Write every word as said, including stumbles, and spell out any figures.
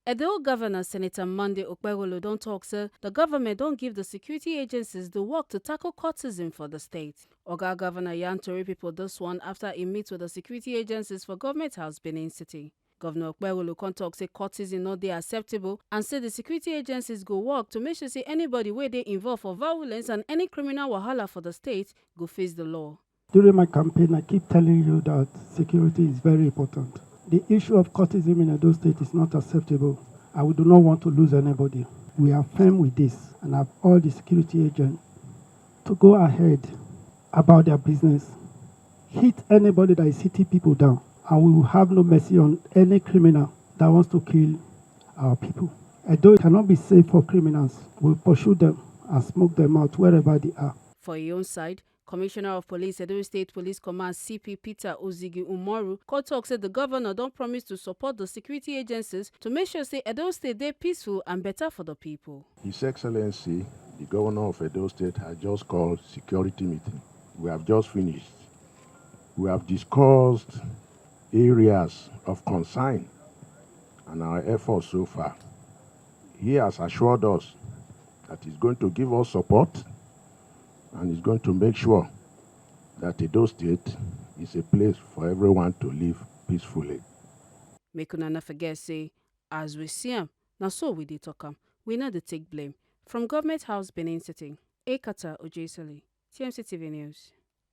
Edo Governor Senator Monday Okpebholo don talk say the government don give the security agencies the work to tackle cultism for the state. Oga Governor yarn tori people this one after he meet with the security agencies for Government House, Benin City. Governor Okpebholo come talk say cultism no dey acceptable and say the security agencies go work to make sure say anybody wey dey involved for violence and any criminal wahala for the state go face the law. During my campaign, I keep telling you that security is very important. The issue of cultism in Edo State is not acceptable. I do not want to lose anybody. We are firm with this and have all the security agents to go ahead about their business, hit anybody that is hitting people down, and we will have no mercy on any criminal that wants to kill our people. Edo cannot be safe for criminals. We'll pursue them and smoke them out wherever they are. For his own side, Commissioner of Police, Edo State Police Command, C P Peter Ozigi Umoru, come talk say the governor don promise to support the security agencies to make sure say Edo State dey peaceful and better for the people. His Excellency, the governor of Edo State, has just called security meeting. We have just finished. We have discussed areas of concern and our efforts so far. He has assured us that he's going to give us support and he's going to make sure that Edo State is a place for everyone to live peacefully. Make una no forget say, as we see am, na so we dey talk am. We no dey take blame. From Government House, Benin City, Ekata Ojesoli, T M C T V News.